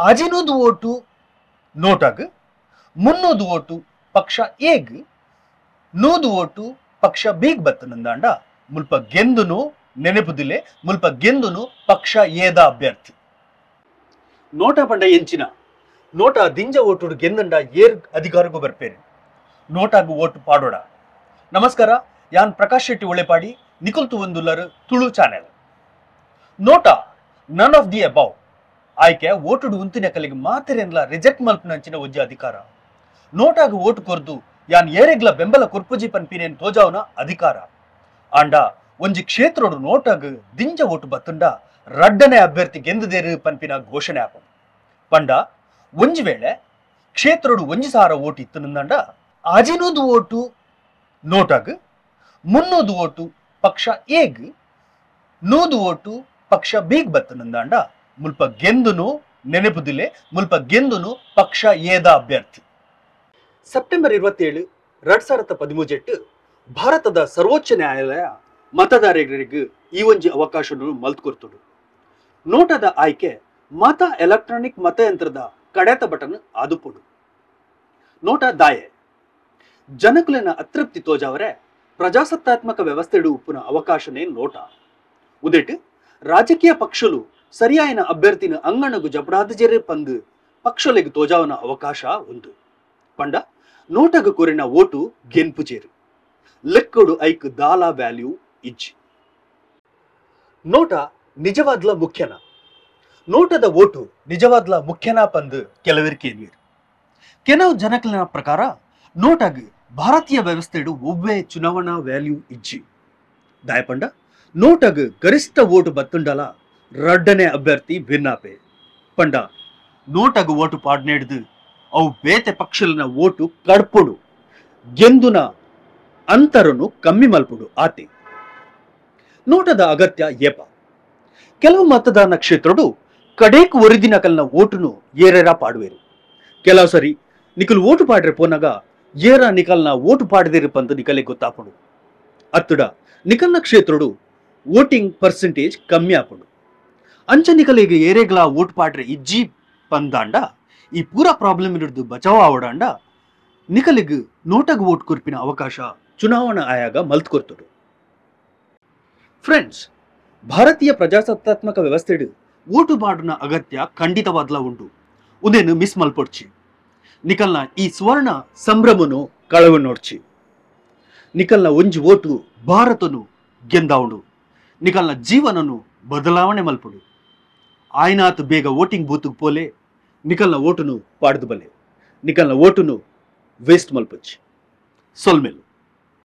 ಆಜಿನೂದು vote ನೋಟಾಗ್, 300 vote ಪಕ್ಷ egg, 100 vote ಪಕ್ಷ big ಬತ್ತನಂದಾಂಡ ಮುಲ್ಪ ಗೆಂದುನು ನೆನಪುದಿಲೆ, ಮುಲ್ಪ ಗೆಂದುನು ಪಕ್ಷ ಏದ ಅಭ್ಯರ್ಥಿ. ನೋಟಾ ಪಂಡ ಎಂಚಿನ ನೋಟಾ ದಿಂಜ ಓಟುಡು ಗೆಂದಂಡ ಏರ್ ಅಧಿಕಾರಕ್ಕೂ ಬರ್ಪೇನೆ, ನೋಟಾಗು ಓಟು ಪಾಡೋಡ. ನಮಸ್ಕಾರ, ಯಾನ್ Prakash Shetty ಒಳೆಪಾಡಿ, ನಿಕುಲ್ತು ಒಂದುಲ್ಲರು Tulu channel. NOTA none of the above ಆಯ್ಕೆ ಓಟುಡು ಉಂತಿನ ಕಲಿಗೆ ಮಾತೆರೆನ್ಲ ರಿಜೆಕ್ಟ್ ಮಲ್ಪನಂಚಿನ ಒಂಜಿ ಅಧಿಕಾರ. ನೋಟಾಗು ಓಟು ಕೊರ್ದು ಯಾನ್ ಏರೆಗ್ಲ ಬೆಂಬಲ ಕೊರ್ಪುಜಿ ಪನ್ಪಿನೇನ್ ತೋಜಾವನ ಅಧಿಕಾರ. ಆಂಡ ಒಂಜಿ ಕ್ಷೇತ್ರೋಡು ನೋಟಾಗು ದಿಂಜ ಓಟು ಬತ್ತುಂಡ ರಡ್ಡನೆ ಅಭ್ಯರ್ಥಿ ಗೆಂದುದೇರು ಪನ್ಪಿನ ಘೋಷಣೆ ಆಪ. ಪಂಡ ಒಂಜಿ ವೇಳೆ ಕ್ಷೇತ್ರೋಡು 1000 ಓಟು ಇತ್ತು ನಂದಂಡ 500 ಓಟು ನೋಟಾಗು, 300 ಓಟು ಪಕ್ಷ ಎಗ್, 100 ಓಟು ಪಕ್ಷ ಬಿಗ್ ಬತ್ತು ನಂದಾಂಡ ಮುಲ್ಪ ಗೆಂದುನು ನೆನಪುದಿಲೆ, ಮುಲ್ಪ ಗೆಂದುನು ಪಕ್ಷ ಏದ ಅಭ್ಯರ್ಥಿ. ಸೆಪ್ಟೆಂಬರ್ 27, 2013 ಭಾರತದ ಸರ್ವೋಚ್ಚ ನ್ಯಾಯಾಲಯ ಮತದಾರರಿಗೆ ಈ ಒಂಜಿ ಅವಕಾಶವನ್ನು ಮಲ್ತ್ಕೊರ್ತುಡು. ನೋಟದ ಆಯ್ಕೆ ಮತ ಎಲೆಕ್ಟ್ರಾನಿಕ್ ಮತಯಂತ್ರದ ಕಡೆತ ಬಟನ್ ಆದುಪುಡು. ನೋಟ ದಾಯೆ ಜನಕುಲಿನ ಅತೃಪ್ತಿ ತೋಜಾವರೆ ಪ್ರಜಾಸತ್ತಾತ್ಮಕ ವ್ಯವಸ್ಥೆಡು ಉಪ್ಪುನ ಅವಕಾಶನೇ ನೋಟ. ಉದೇಟ್ ರಾಜಕೀಯ ಪಕ್ಷಲು ಸರಿಯಾಯಿನ ಅಭ್ಯರ್ಥಿನ ಅಂಗಣಗು ಜಪಡಾದಜೆರೆ ಪಂದು ಪಕ್ಷಲೆಗ್ ತೋಜಾವನ ಅವಕಾಶ ಉಂದು. ಪಂಡ ನೋಟಗು ಕೊರಿನ ಓಟು ಗೆನ್ಪುಜೇರು ಲೆಕ್ಕಡು ಐಕ್ ದಾಲ ವ್ಯಾಲ್ಯೂ ಇಜ್ಜಿ. ನೋಟ ನಿಜವಾದ್ಲ ಮುಖ್ಯನ, ನೋಟದ ಓಟು ನಿಜವಾದ್ಲ ಮುಖ್ಯನ ಪಂದು ಕೆಲವರು ಕೇನ್ವೀರ್. ಕೆಲವು ಜನಕಲಿನ ಪ್ರಕಾರ ನೋಟಾಗ್ ಭಾರತೀಯ ವ್ಯವಸ್ಥೆಡು ಒವ್ವೇ ಚುನಾವಣಾ ವ್ಯಾಲ್ಯೂ ಇಜ್ಜಿ. ದಾಯಪಂಡ ನೋಟಾಗ್ ಗರಿಷ್ಠ ಓಟು ಬತ್ತುಂಡಲ ರಡ್ಡನೆ ಅಭ್ಯರ್ಥಿ ಭಿನ್ನಾಪೆ. ಪಂಡ ನೋಟಾಗ್ ಓಟು ಪಾಡ್ನೇಡ್ದು ಅವು ಬೇತೆ ಪಕ್ಷಲಿನ ಓಟು ಕಡ್ಪುಡು, ಗೆಂದುನ ಅಂತರನು ಕಮ್ಮಿ ಮಲ್ಪುಡು ಆತೆ. ನೋಟದ ಅಗತ್ಯ ಏಪ. ಕೆಲವು ಮತದಾನ ಕ್ಷೇತ್ರಡು ಕಡೇಕ್ ಒರಿದಿನ ಕಲ್ನ ಓಟುನು ಏರೇರ ಪಾಡುವೇರು. ಕೆಲವು ಸರಿ ನಿಕಲ್ ಓಟು ಪಾಡ್ರೆ ಪೋನಾಗ ಏರ ನಿಕಲ್ನ ಓಟು ಪಾಡದಿರು ಪಂದು ನಿಕಲೆ ಗೊತ್ತಾಪಡು. ಅತ್ತುಡ ನಿಕಲ್ನ ಕ್ಷೇತ್ರಡು ವೋಟಿಂಗ್ ಪರ್ಸೆಂಟೇಜ್ ಕಮ್ಮಿ ಆಪಡು. ಅಂಚ ನಿಕಲಿಗೆ ಏರೇಗ್ಲ ಓಟು ಪಾಡ್ರೆ ಇಜ್ಜಿ ಪಂದಾಂಡ ಈ ಪೂರಾ ಪ್ರಾಬ್ಲಮ್ ಹಿಡಿದು ಬಚಾವ್ ಆವಡಾಂಡ ನಿಕಲಿಗೆ ನೋಟಗ್ ಓಟ್ ಕೊರ್ಪಿನ ಅವಕಾಶ ಚುನಾವಣಾ ಆಯೋಗ ಮಲ್ತ್ಕೊರ್ತುಡು. ಫ್ರೆಂಡ್ಸ್, ಭಾರತೀಯ ಪ್ರಜಾಸತ್ತಾತ್ಮಕ ವ್ಯವಸ್ಥೆಡು ಓಟು ಮಾಡುನ ಅಗತ್ಯ ಖಂಡಿತವಾದ್ಲ ಉಂಟು. ಉದೇನು ಮಿಸ್ ಮಲ್ಪೊಡ್ಚಿ. ನಿಕಲ್ನ ಈ ಸುವರ್ಣ ಸಂಭ್ರಮನು ಕಳವು ನೋಡ್ಚಿ. ನಿಕಲ್ನ ಒಂಜಿ ಓಟು ಭಾರತನು ಗೆಂದಾವುಡು, ನಿಕಲ್ನ ಜೀವನನು ಬದಲಾವಣೆ ಮಲ್ಪುಡು. ಆಯ್ನಾತು ಬೇಗ ವೋಟಿಂಗ್ ಬೂತ್ಗೆ ಪೋಲೆ, ನಿಕಲ್ನ ಓಟುನು ಪಾಡ್ದು ಬಲೆ, ನಿಕಲ್ನ ಓಟುನು ವೇಸ್ಟ್ ಮಲ್ಪೊಚ್ಚಿ. ಸೊಲ್ಮೆಲು.